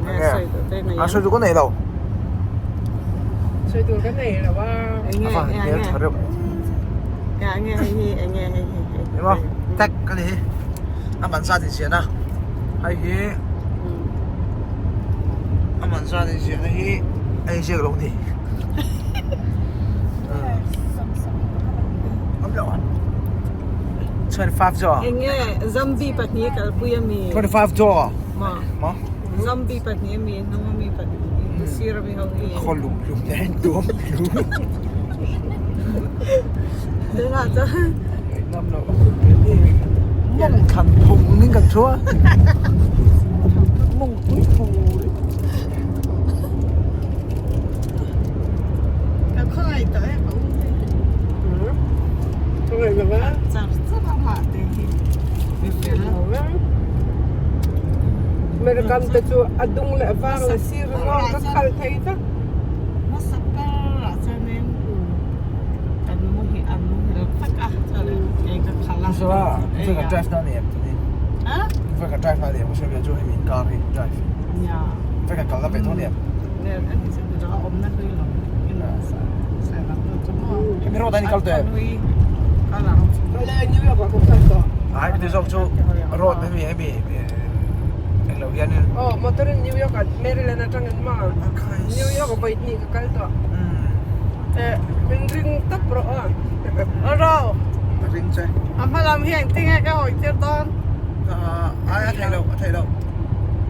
Enge a sawi tur ka nei lo. Sawi tur ka nei lo a. A va hmel tha reuh. Emaw tag a ni hi a man zat inziahna hei hi a man zat inziahna hi a inziak lo ni. Enge zombie pahnih kalpui ami? 25 chaw maw? Zombie pahnih ami hnung ami pahnih sir ami ho hi. Khaw lum lum nen tuam lum. Tunah chuan Ngam lo. Mawng thlan phung ning kan thu a. Mawng pui pui. Ka khawngaih tawh e ka u te. Khawngaih lo va. Char char a mah te hi. American te chu a dung leh a vang leh sir zawng ka khal thei vek. Hmasa ber ah chuanin kan muhil an muhil vek a chuan kei ka khal a. Chu ka drive na ni em tuni. A? Ka drive na ni em ka hria chu hemi car hi drive. Nia. Ka kal na ve tho ni em. Hemi road ah hian i kal tawh em? Ai heti zawk chu road hemi hemi englo hianin Aw motor in New York ah Maryland atangin ma New York ah vawi hnih ka kal tawh eh min ring tawp rawh aw. Ro Ka ring che. A hma lam hi engtin nge ka hawi tir dawn? Ai a theih loh a theih loh.